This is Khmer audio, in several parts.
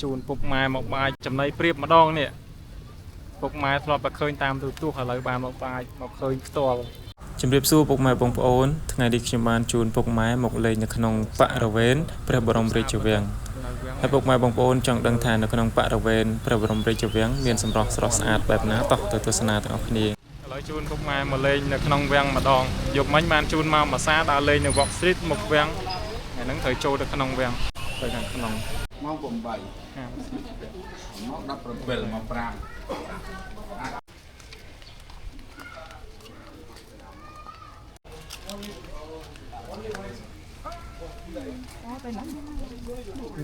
ជូនពុកម៉ែមកបាយចំណីព្រៀបម្ដងនេះពុកម៉ែធ្លាប់តែឃើញតាមទូរទស្សន៍ឥឡូវបានមកបាយមកឃើញផ្ទាល់ ជំរាបសួរពុកម៉ែបងប្អូនថ្ងៃនេះខ្ញុំបានជូនពុកម៉ែមកលេងនៅក្នុងបរិវេណព្រះបរមរាជវាំង នៅវាំង ហើយពុកម៉ែបងប្អូនចង់ដឹងថានៅក្នុងបរិវេណព្រះបរមរាជវាំងមានសម្រស់ស្រស់ស្អាតបែបណាតោះទៅទស្សនាទាំងអស់គ្នា ឥឡូវជូនពុកម៉ែមកលេងនៅក្នុងវាំងម្ដងយប់មិញបានជូនមកមួយសាដើរលេងនៅ Walk Street មុខវាំងថ្ងៃហ្នឹងត្រូវចូលទៅក្នុងវាំងទៅខាងក្នុង ម៉ោង8 ហា ម៉ោង17ម៉ោង5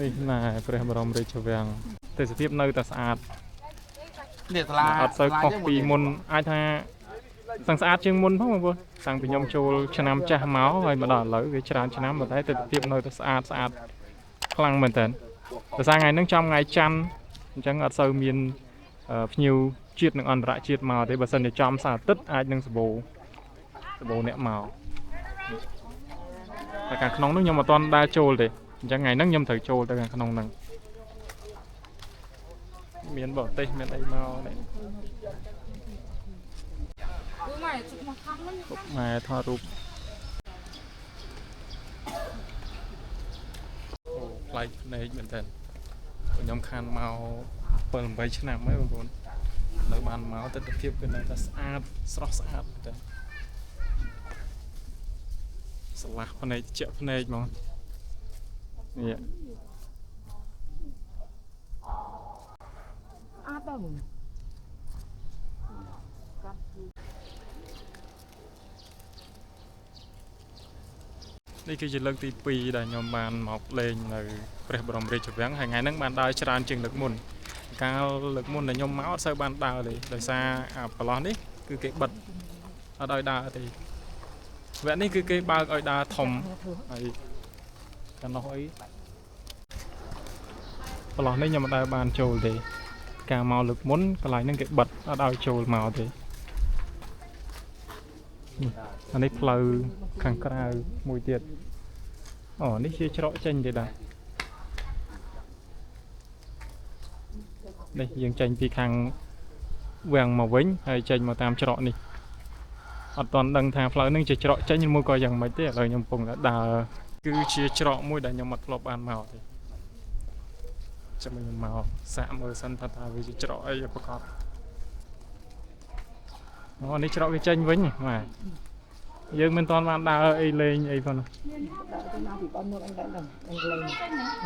នេះណែព្រះបរមរាជវាំងទេសភាពនៅតែស្អាត នេះថ្លា អត់សូវខុសពីមុនអាចថាសឹងស្អាតជាងមុនផងបងប្អូនតាំងពីខ្ញុំចូលឆ្នាំចាស់មកហើយមកដល់ឥឡូវវាច្រើនឆ្នាំប៉ុន្តែទិដ្ឋភាពនៅតែស្អាតស្អាតខ្លាំងមែនតើដោយសារថ្ងៃហ្នឹងចំថ្ងៃច័ន្ទអញ្ចឹងអត់សូវមានភ្ញៀវជាតិនិងអន្តរជាតិមកទេបើសិនជាចំសៅរ៍អាទិត្យអាចនឹងសម្បូរសម្បូរអ្នកមកតែខាងក្នុងនោះខ្ញុំអត់ទាន់ដើរចូលទេអញ្ចឹងថ្ងៃហ្នឹងខ្ញុំត្រូវចូលទៅខាងក្នុងហ្នឹងមានបរទេសមានអីមកនេះ ពុកម៉ែថតរូបអូប្លែកភ្នែកមែនតើខ្ញុំខានមក7 8ឆ្នាំហើយបងប្អូននៅបានមកទស្សនភាពគឺនៅតែស្អាតស្រស់ស្អាតមែនតើស្រឡះភ្នែកជាក់ភ្នែកហ្មងនេះ អត់ទៅ នេះគឺជាលើកទី2ដែលខ្ញុំបានមកលេងនៅព្រះបរមរាជវាំងហើយថ្ងៃហ្នឹងបានដើរច្រើនជាងលើកមុនកាលលើកមុនដែលខ្ញុំមកអត់សូវបានដើរទេដោយសារអាប្រឡោះនេះគឺគេបិទអត់ឲ្យដើរទេវគ្គនេះគឺគេបើកឲ្យដើរធំហើយកាលនោះអីប្រឡោះនេះខ្ញុំមិនដែលបានចូលទេកាលមកលើកមុនកន្លែងហ្នឹងគេបិទអត់ឲ្យចូលមកទេនេះអានេះផ្លូវខាងក្រៅមួយទៀតអូនេះជាច្រកចេញទេដែរនេះយើងចេញពីខាងវាំងមកវិញហើយចេញមកតាមច្រកនេះអត់ទាន់ដឹងថាផ្លូវហ្នឹងជាច្រកចេញឬមួយក៏យ៉ាងម៉េចទេឥឡូវខ្ញុំកំពុងតែដើរគឺជាច្រកមួយដែលខ្ញុំអត់ធ្លាប់បានមកទេចាំខ្ញុំមកសាកមើលសិនថាតើវាជាច្រកអីឲ្យប្រាកដអូនេះច្រកវាចេញវិញបាទយើងមិនទាន់បានដើរអីលេងអីផងនោះ ទៅមកពីបងមកអញដឹងអញលេង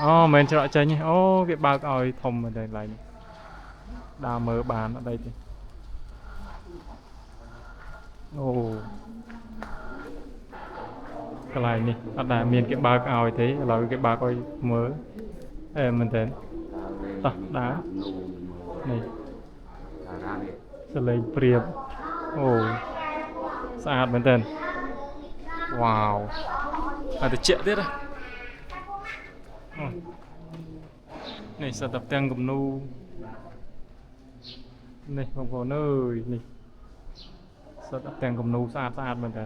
អូមិនមែនច្រកចេញទេអូគេបើកឲ្យធំមែនទេកន្លែងនេះដើរមើលបានអត់អីទេអូកន្លែងនេះអត់ដែលមានគេបើកឲ្យទេឥឡូវគេបើកឲ្យមើលអេមែនទេតោះដើរនេះសលេងព្រៀបអូស្អាតមែនទេវ៉ាវហើយត្រជាក់ទៀតណា នេះសិតតែផ្ទាំងគំនូនេះបងប្អូនអើយនេះសិតតែផ្ទាំងគំនូស្អាតស្អាតមែនតើ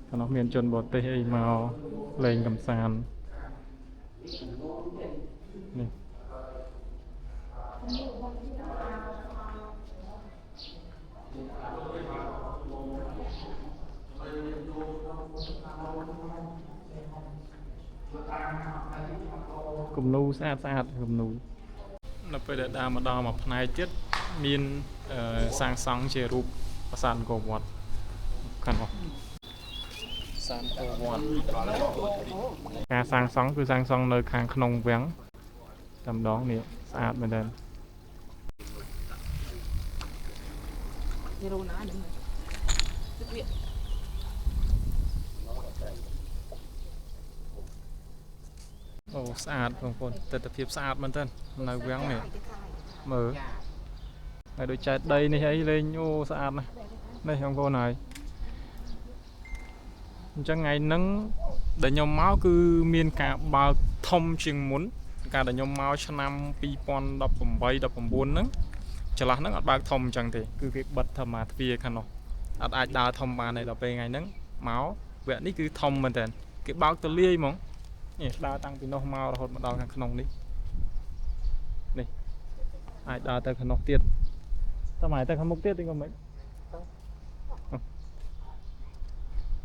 ខាងនោះមានជនបរទេសអីមកលេងកំសាន្តនេះគំនូស្អាតស្អាតគំនូនៅពេលដែលដើរមកដល់មួយផ្នែកទៀតមានសាងសង់ជារូបប្រាសាទអង្គរវត្តខាងនោះប្រាសាទអង្គរវត្តការសាងសង់គឺសាងសង់នៅខាងក្នុងវាំងតែម្ដងនេះស្អាតមែនទែន យរូណាហ្នឹងទឹកវា អូស្អាតបងប្អូនទស្សនភាពស្អាតមែនទែននៅវាំងនេះមើលហើយដូចចែកដីនេះអីលេងអូស្អាតណាស់នេះបងប្អូនហើយអញ្ចឹងថ្ងៃហ្នឹងដែលខ្ញុំមកគឺមានការបើកធំជាងមុនកាលដែលខ្ញុំមកឆ្នាំ2018 19ហ្នឹងចន្លោះហ្នឹងអត់បើកធំអញ្ចឹងទេគឺគេបិទធម្មតាទ្វារខាងនោះអត់អាចដើរធំបានទេដល់ពេលថ្ងៃហ្នឹងមក វគ្គនេះគឺធំមែនតើគេបើកទលាយហ្មងនេះដើរតាំងពីនោះមករហូតមកដល់ខាងក្នុងនេះនេះអាចដើរទៅខាងនោះទៀតតើម៉ែទៅខាងមុខទៀតទីក៏មិន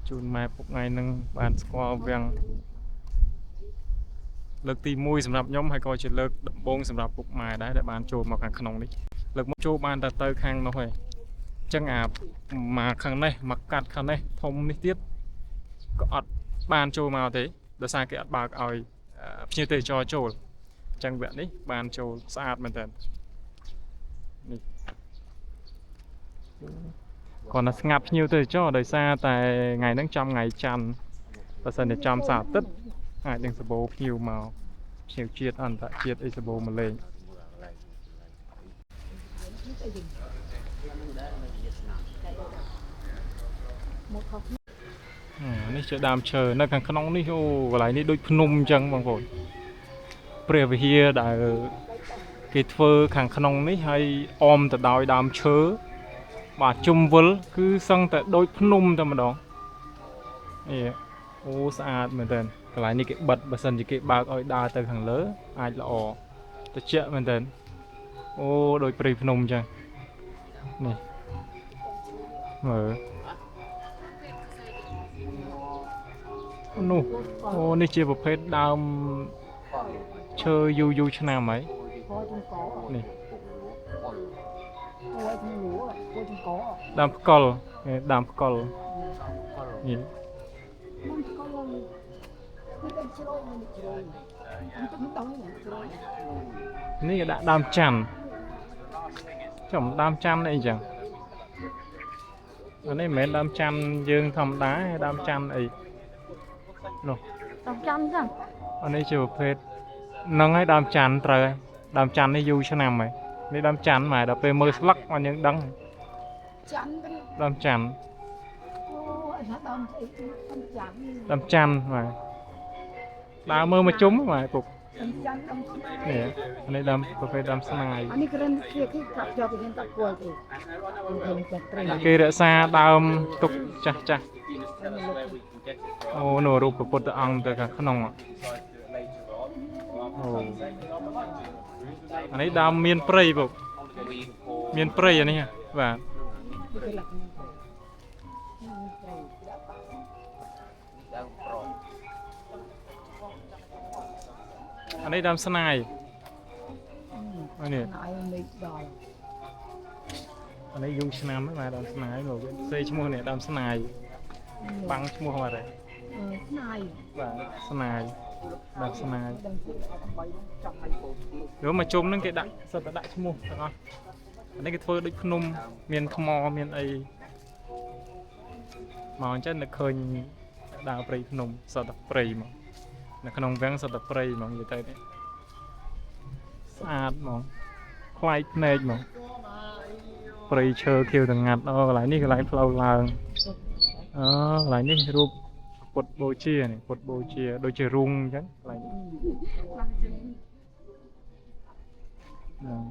ជូនម៉ែពុកថ្ងៃនឹងបានស្គាល់វាំងលើកទី1សម្រាប់ខ្ញុំហើយក៏ជាលើកដំបូងសម្រាប់ពុកម៉ែដែរដែលបានចូលមកខាងក្នុងនេះលើកមកចូលបានតែទៅខាងនោះឯងអញ្ចឹងអាមកខាងនេះមកកាត់ខាងនេះធំនេះទៀតក៏អត់បានចូលមកទេដោយសារគេអត់បើកឲ្យភ្ញៀវទេសចរចូលអញ្ចឹងវគ្គនេះបានចូលស្អាតមែនតើនេះ គ្រាន់តែស្ងាត់ភ្ញៀវទេសចរដោយសារតែថ្ងៃហ្នឹងចំថ្ងៃច័ន្ទបើសិនជាចំសៅរ៍អាទិត្យអាចនឹងសបោភ្ញៀវមកភ្ញៀវជាតិអន្តរជាតិអីសបោមកលេងអានេះជាដើមឈើនៅខាងក្នុងនេះអូកន្លែងនេះដូចភ្នំអញ្ចឹងបងប្អូនព្រះវិហារដែលគេធ្វើខាងក្នុងនេះហើយអមទៅដោយដើមឈើ បាទជុំវិលគឺសឹងតែដូចភ្នំតែម្ដងនេះអូស្អាតមែនទែនកន្លែងនេះគេបិទបើសិនជាគេបើកឲ្យដើរទៅខាងលើអាចល្អត្រជាក់មែនទែនអូដូចព្រៃភ្នំអញ្ចឹងនេះមើលនោះអូនេះជាប្រភេទដើមឈើយូរយូរឆ្នាំហើយនេះ ដើមផ្កុលនេះដើមផ្កុលនេះនេះគេដាក់ដើមច័ន្ទចំដើមច័ន្ទអីចឹងអានេះមិនមែនដើមច័ន្ទយើងធម្មតាទេដើមច័ន្ទអីនោះ តំចាំចឹង អានេះជាប្រភេទហ្នឹងហើយដើមច័ន្ទត្រូវហើយដើមច័ន្ទនេះយូរឆ្នាំហើយនេះដើមច័ន្ទម៉ែដល់ពេលមើលស្លឹកមកយើងដឹង ចាំវិញ ដើមច័ន្ទ អូអាថាដើមស្អីតំចាំ ដើមច័ន្ទម៉ែដើមមើលមកជុំម៉ែពុក តំចាំតំស្នាយ នេះអានេះដើមប្រភេទដើមស្នាយ អានេះក្រិនគេគេកាប់យកទៅហ៊ានតាគួយទេខ្ញុំឃើញតែត្រី គេរក្សាដើមទុកចាស់ចាស់អូនោះរូបព្រះពុទ្ធអង្គទៅខាងក្នុងអូអានេះដើមមានព្រៃពុកមានព្រៃអានេះបាទ គេលាក់ អានេះដើមស្នាយអានេះ ណៃមេឃដល់ អានេះយូរឆ្នាំហើយបាទដើមស្នាយមកវាសេឈ្មោះនេះដើមស្នាយបាំងឈ្មោះមកដែរ ស្នាយ បាទស្នាយដើមស្នាយ ព្រោះមកជុំហ្នឹងគេដាក់សិតតែដាក់ឈ្មោះទាំងអស់អានេះគេធ្វើដូចភ្នំមានថ្មមានអីមកអញ្ចឹងនឹកឃើញដើរព្រៃភ្នំសិតតែព្រៃមកនៅក្នុងវាំងសិតតែព្រៃហ្មងនិយាយទៅនេះស្អាតហ្មងខ្លាយភ្នែកហ្មងព្រៃឈើខៀវតងាត់អូកន្លែងនេះកន្លែងផ្លូវឡើងអូកន្លែងនេះរូបពុទ្ធបូជានេះពុទ្ធបូជាដូចជារូងអញ្ចឹងកន្លែងនេះ ហ្នឹង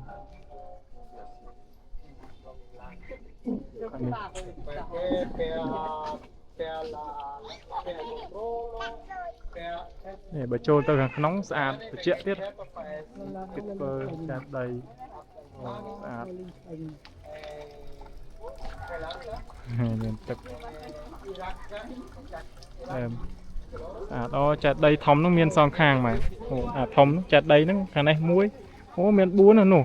នេះបើចូលទៅខាងក្នុងស្អាតត្រជាក់ទៀតគេធ្វើចាត់ដីអូស្អាតមានទឹកអែមស្អាតអូចាត់ដីធំហ្នឹងមានសងខាងមកអូអាធំហ្នឹងចាត់ដីហ្នឹងខាងនេះមួយអូមាន4ណានោះ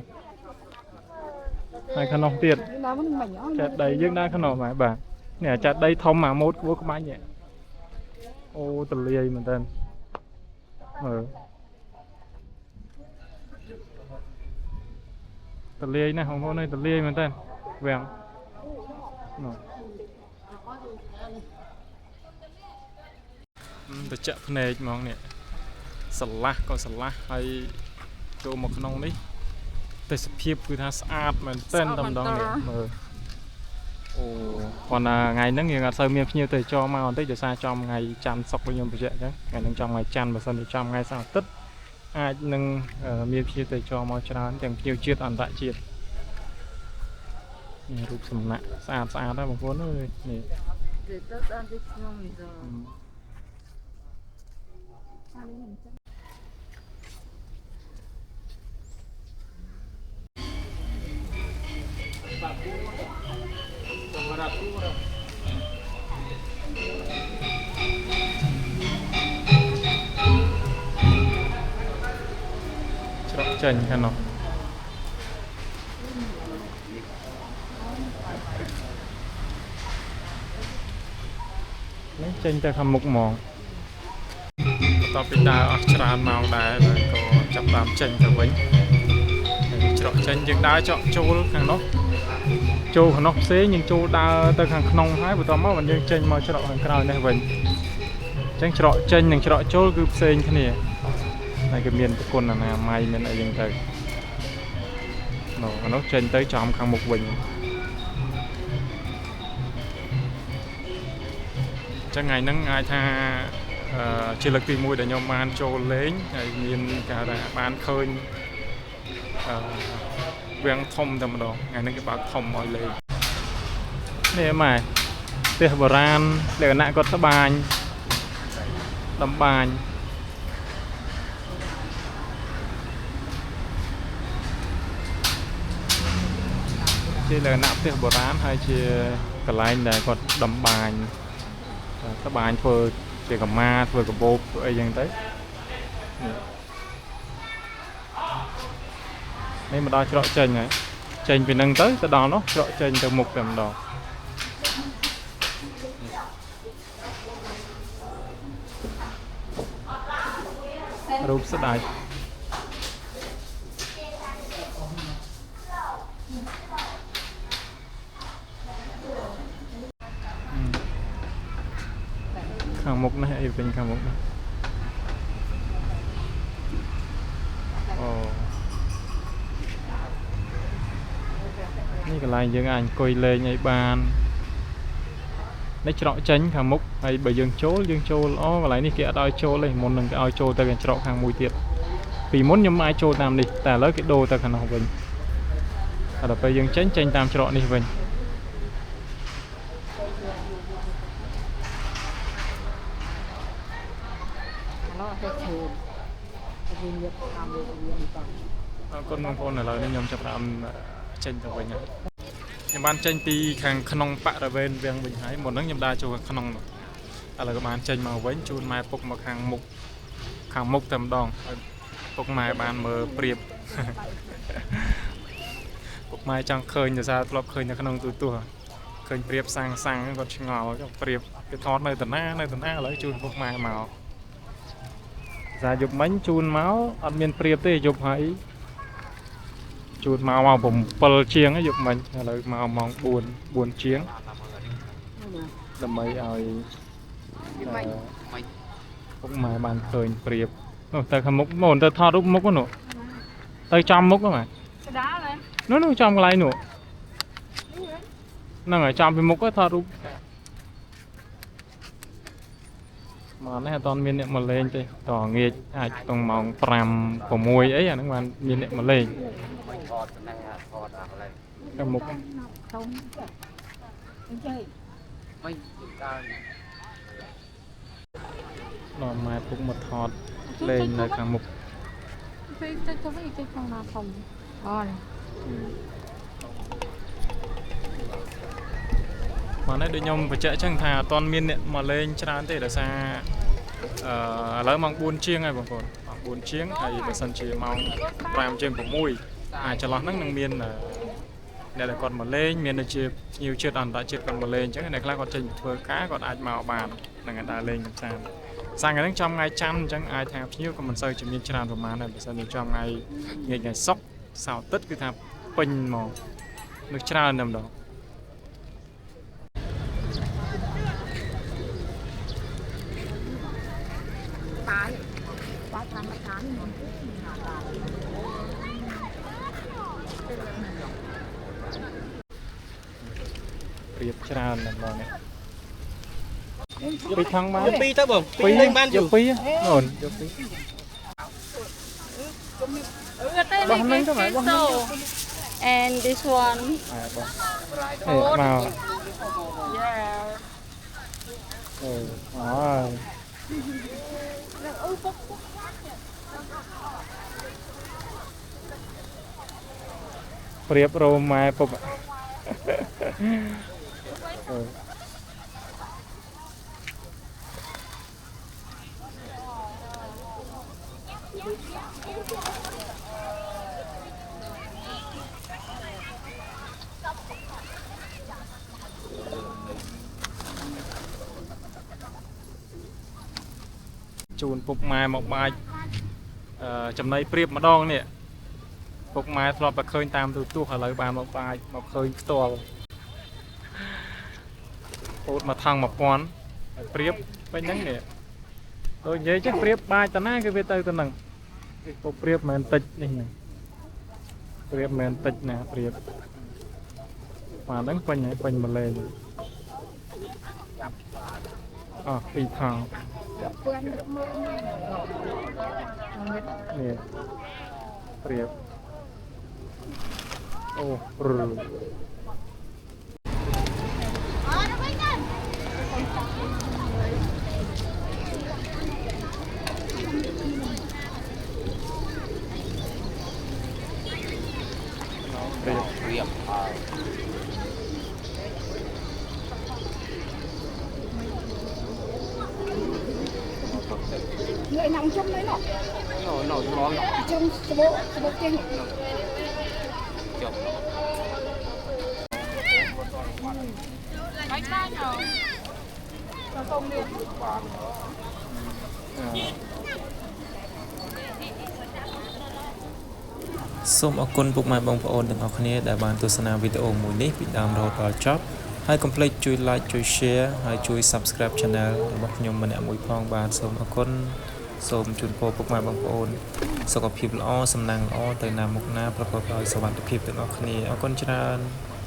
ហើយខាងនោះទៀត ដើមហ្នឹងមិនអស់ ចាត់ដីយើងដើរខាងនោះមកបាទនេះអាចាត់ដីធំអាម៉ូតក្បួរក្បាញ់នេះអូតលាយមែនតើមើលតលាយណាស់បងប្អូនអើយតលាយមែនតើវាំងនោះត្រជាក់ភ្នែកហ្មងនេះស្រឡះក៏ស្រឡះហើយចូលមកក្នុងនេះទេសភាពគឺថាស្អាតមែនទែនតែម្ដងនេះមើល អូគាត់ថាថ្ងៃហ្នឹងយើងអត់សូវមានភ្ញៀវទេសចរមកបន្តិចដោយសារចំថ្ងៃច័ន្ទសុក្រដូចខ្ញុំបញ្ជាក់អញ្ចឹងថ្ងៃហ្នឹងចំថ្ងៃច័ន្ទបើសិនជាចំថ្ងៃសៅរ៍អាទិត្យអាចនឹងមានភ្ញៀវទេសចរមកច្រើនទាំងភ្ញៀវជាតិអន្តរជាតិនេះរូបសំណាក់ស្អាតស្អាតណាស់បងប្អូនអើយនេះ ទៅតាមទីខ្ញុំនេះទៅ ច្រកចេញខាងនោះនេះចេញទៅខាងមុខហ្មងបន្ទាប់ពីដើរអស់ច្រើនម៉ោងដែរហើយក៏ចាប់ផ្ដើមចេញទៅវិញហើយច្រកចេញយើងដើរចកចូលខាងនោះចូលខាងនោះផ្សេងយើងចូលដើរទៅខាងក្នុងហើយបន្ទាប់មកបានយើងចេញមកច្រកខាងក្រោយនេះវិញអញ្ចឹងច្រកចេញនិងច្រកចូលគឺផ្សេងគ្នា ហើយគេមានប្រគុណអនាម័យមានអីចឹងទៅនោះអានោះចេញទៅចំខាងមុខវិញអញ្ចឹងថ្ងៃហ្នឹងអាចថាអឺជាលើកទី1ដែលខ្ញុំបានចូលលេងហើយមានគេហៅថាបានឃើញអឺវាំងធំតែម្ដងថ្ងៃហ្នឹងគេបើកធំឲ្យលេងនេះម៉ែផ្ទះបុរាណលក្ខណៈគាត់ត្បាញតម្បាញ ជាលក្ខណៈផ្ទះបុរាណហើយជាកន្លែងដែលគាត់តម្បាញត្បាញធ្វើជាកម្មាធ្វើកាបូបធ្វើអីចឹងទៅនេះនេះមកដល់ច្រកចេញហើយចេញពីនឹងទៅទៅដល់នោះច្រកចេញទៅមុខតែម្ដងរូបស្ដេច ខាងមុខនេះអីវិញខាងមុខនេះអូនេះកន្លែងយើងអាចអង្គុយលេងអីបាននេះច្រកចេញខាងមុខហើយបើយើងចូលយើងចូលអូកន្លែងនេះគេអត់ឲ្យចូលទេមុននឹងគេឲ្យចូលទៅខាងច្រកខាងមួយទៀតពីមុនខ្ញុំអាចចូលតាមនេះតែឥឡូវគេដូរទៅខាងនោះវិញហើយដល់ពេលយើងចេញចេញតាមច្រកនេះវិញ អានោះទៅឈើវាញៀបតាមវានេះបង អរគុណបងប្អូនឥឡូវនេះខ្ញុំចាប់ផ្ដើមចេញទៅវិញហើយខ្ញុំបានចេញពីខាងក្នុងបរិវេណវាំងវិញហើយមុនហ្នឹងខ្ញុំដើរចូលខាងក្នុងនោះឥឡូវក៏បានចេញមកវិញជូនម៉ែពុកមកខាងមុខខាងមុខតែម្ដងឲ្យពុកម៉ែបានមើលព្រៀប ពុកម៉ែចង់ឃើញដោយសារធ្លាប់ឃើញនៅក្នុងទូរទស្សន៍ឃើញព្រៀបសាំងសាំងគាត់ឆ្ងល់ចុះព្រៀបគេថតនៅតាណានៅតាណាឥឡូវជូនពុកម៉ែមកដោយសារយប់មិញជូនមកអត់មានព្រៀបទេយប់ហើយ ជូតមកម៉ោង7ជាងហើយយប់មិញឥឡូវមកម៉ោង4 4ជាងដើម្បីឲ្យអឺពុកម៉ែបានឃើញព្រៀបនោះទៅខាងមុខមកទៅថតរូបមុខនោះទៅចំមុខហ្នឹង ស្ដាល់ហ៎ នោះនោះចំកន្លែងនោះហ្នឹងហើយចំពីមុខទៅថតរូបមកនេះអត់ទាន់មានអ្នកមកលេងទេតងាកអាចក្នុងម៉ោង5 6អីអាហ្នឹងបានមានអ្នកមកលេង ថតនេះថតអាកន្លែង ខាងមុខ ធំអញ្ចឹង មិនដើរ ដល់ម៉ែពុកមកថតលេងនៅខាងមុខ ពេលទៅទៅវិញទៅខាងណាធំអូន មកនេះដូចខ្ញុំបញ្ជាក់ចឹងថាអត់ទាន់មានអ្នកមកលេងច្រើនទេដោយសារអឺឥឡូវម៉ោង4ជាងហើយបងប្អូនម៉ោង4ជាងហើយបើសិនជាម៉ោង5ជាង6អាចចន្លោះហ្នឹងនឹងមានអ្នកដែលគាត់មកលេងមានដូចជាភ្ញៀវជាតិអន្តរជាតិគាត់មកលេងអញ្ចឹងអ្នកខ្លះគាត់ចេញពីធ្វើការគាត់អាចមកបាននឹងដើរលេងកម្សាន្តសាំងហ្នឹងចំថ្ងៃច័ន្ទអញ្ចឹងអាចថាភ្ញៀវក៏មិនសូវជាមានច្រើនប្រហែលដែរបើសិនជាចំថ្ងៃថ្ងៃថ្ងៃសុក្រសៅរ៍អាទិត្យគឺថាពេញហ្មងនឹងច្រើនតែម្ដង តាយបាត់តាមតានេះណាតា ព្រៀបច្រើនណាស់បងនេះពីខាងបាន ពីរទៅបង ពីរ លេងបានយូរ យកពីរអូន យកពីរ បោះហ្នឹងទៅម៉ែបោះហ្នឹង And this one អើបោះនេះមក yeah. អឺអើប្រៀបរោមម៉ែពុកអឺជូនពុកម៉ែមកបាច់អឺចំណៃព្រៀបម្ដងនេះពុកម៉ែធ្លាប់តែឃើញតាមទូទស្សន៍ឥឡូវបានមកបាច់មកឃើញផ្ទាល់ពោតមកថង1000ហើយព្រៀបពេញហ្នឹងនេះដូចនិយាយចេះព្រៀបបាច់តាណាគឺវាទៅទៅហ្នឹងពុកព្រៀបមិនមែនតិចនេះណាព្រៀបមិនមែនតិចណាព្រៀបបាទហ្នឹងពេញហើយពេញម៉ាឡេអស់ពីរថងនេះព្រៀបអូរព្រៀប ព្រៀបអើ người nằm trong đấy nọ ណូណូឆ្លង trong số bộ số bộ kinh ចុះ សូមអរគុណពុកម៉ែបងប្អូនទាំងអស់គ្នាដែលបានទស្សនាវីដេអូមួយនេះពីដើមរហូតដល់ចប់ហើយកុំភ្លេចជួយ like ជួយ share ហើយជួយ subscribe channel របស់ខ្ញុំម្នាក់មួយផងបាទសូមអរគុណសូមជូនពរពុកម៉ែបងប្អូនសុខភាពល្អសំណាងល្អទៅណាមុខណាប្រកបដោយសុវត្ថិភាពទាំងអស់គ្នាអរគុណច្រើន។